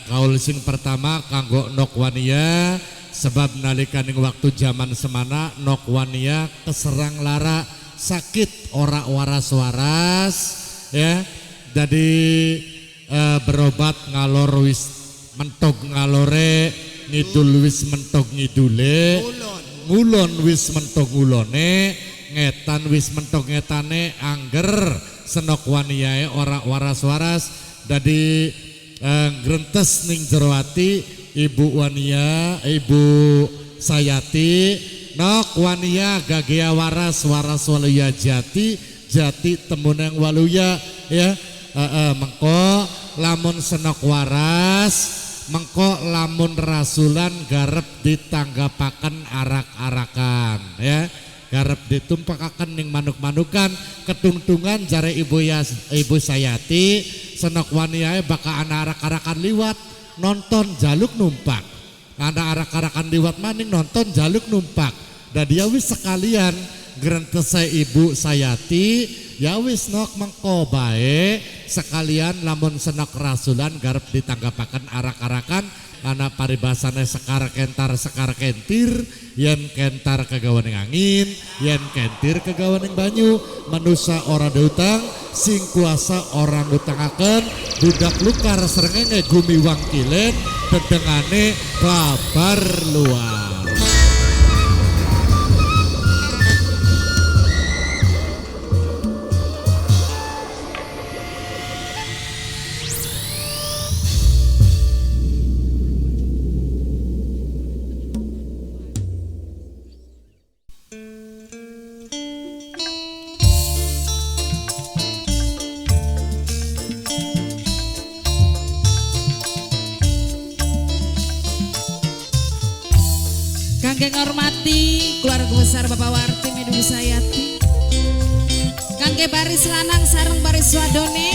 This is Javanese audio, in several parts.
Kaul sing pertama kanggo Nok Wania sebab nalika ning waktu zaman semana Nok Wania keserang lara sakit ora waras-waras ya. Jadi berobat ngalor wis mentok ngalore, ngidul wis mentok ngidule, ngulon wis mentok ngulone, ngetan wis mentok ngetane, angger Senok Waniae ora waras-waras. Dadi ngrentes ning jero ati Ibu Wania, Ibu Sayati, Nok Wania gagea waras waras waluya jati, jati temuneng waluya ya. Mengko lamun Senok waras, mengko lamun rasulan garep ditanggapaken arak-arakan ya. Garep ditumpakaken ning manuk-manukan ketungtungan jare Ibu Ibu Sayati Senok Waniae baka ana arak-arakan liwat nonton jaluk numpak, ana arak-arakan liwat maning nonton jaluk numpak. Dan dia wis sekalian grentese Ibu Sayati ya wis nok mengko bae sekalian lamun Senok rasulan garep ditanggapaken arak-arakan. Ana paribasane sekar kentar sekar kentir, yen kentar kegawan ing angin, yen kentir kegawan ing banyu, manusa ora diutang, sing kuasa ora ngutangaken, budak lukar srengenge gumiwang kilen, dedengane babar luar. Kangge ngormati keluarga besar Bapak Wartim Ibu Sayati. Kangge baris lanang sareng baris wadone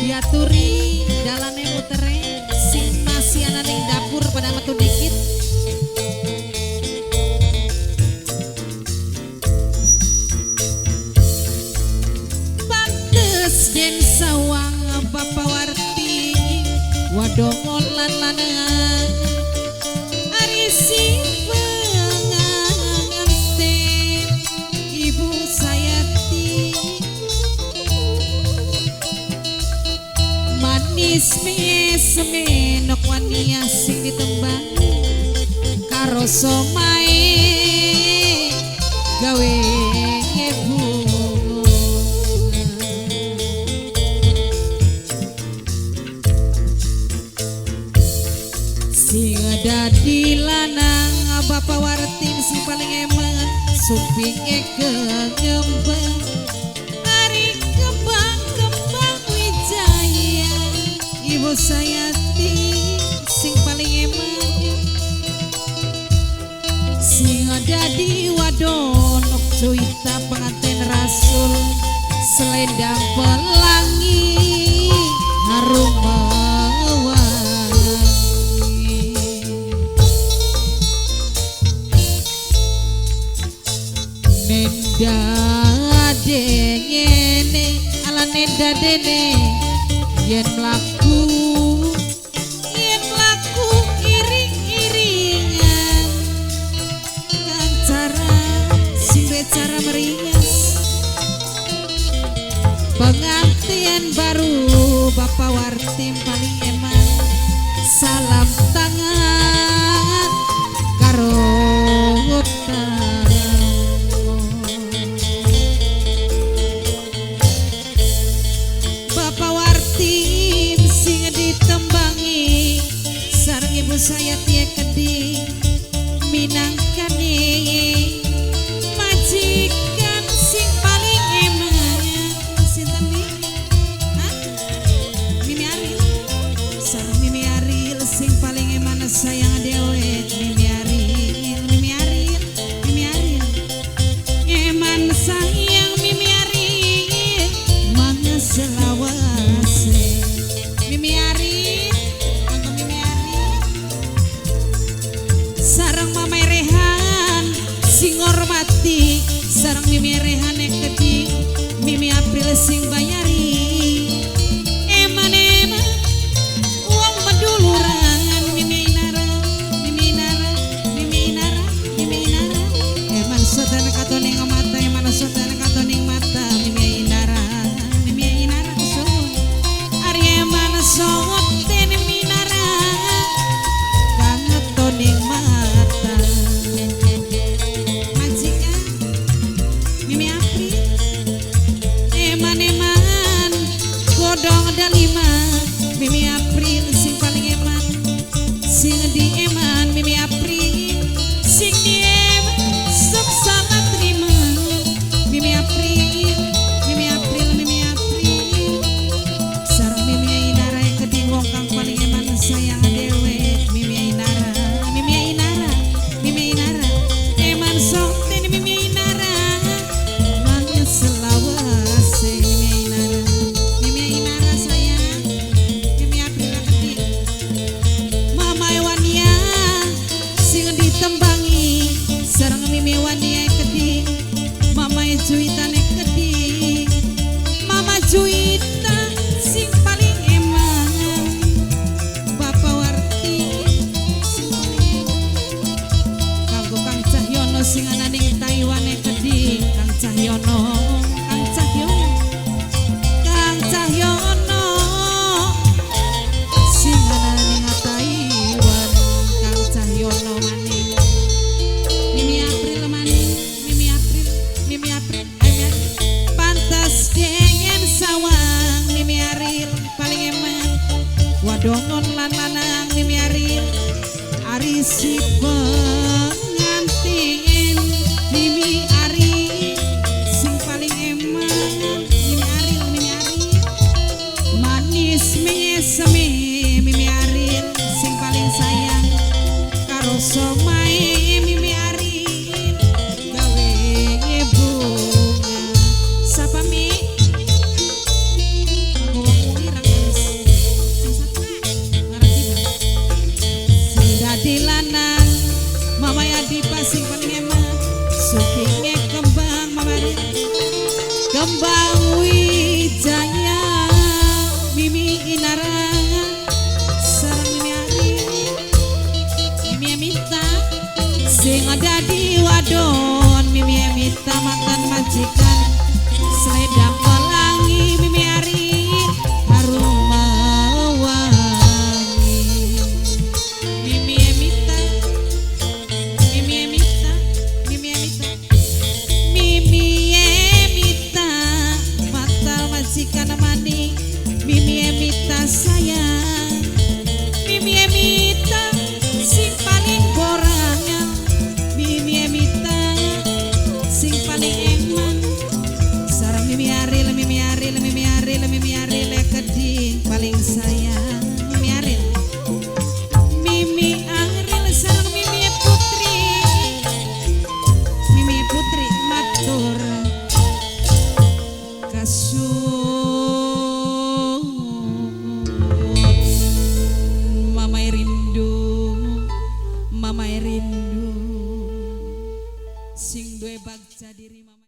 diaturi dalane mutere sing masih ana ning dapur pada metu dikit. Pantes yen sawang Bapak Wartim wadongon lan lanang ari sing Ibu Sayati manis semenok wania sing ditembang karo somae gawe bunga sing dadi lanang Bapak Wartim sing paling eman sumpinge kengembang ari kembang-kembang wijaya Ibu Sayati sing paling eman sing dadi wadon cuita pengantin rasul selendang pelangi harum mewangi. Nenda dengene ala nenda dene yen mlaku iring-iringan cara sing cara merias pengantin baru Bapak Wartim paling eman salam tangan karo Bapak Wartim sing ditembangi sareng Ibu Sayati kedhi minangkane majikan sing paling eman sinten nih? Hah? Mimi Ariel sareng Mimi Ariel sing paling eman sayang dhewe Mimi Ariel, Mimi Ariel, Mimi Ariel eman sayang Mimi Ariel mangga selawase Mimi Ariel, kanggo Mimi Ariel. Eman lanang Mimi Ariel Ari si pengantin Mimi Ari sing paling eman Mimi Ariel Mimi Ariel manis menyesemi Mimi Ariel sing paling sayang karo somae Mimi Ariel gawe bunga sapa Mi aku wong ireng guys sing sapa ngarep sing dadi lanang Mama Yadipa sing paling eman sukinge kembang Mama Ariel kembang wijaya Mimi Inara sareng Mimi Ariel Mimi Emita sing dadi wadon Mimi Emita mantan majikan.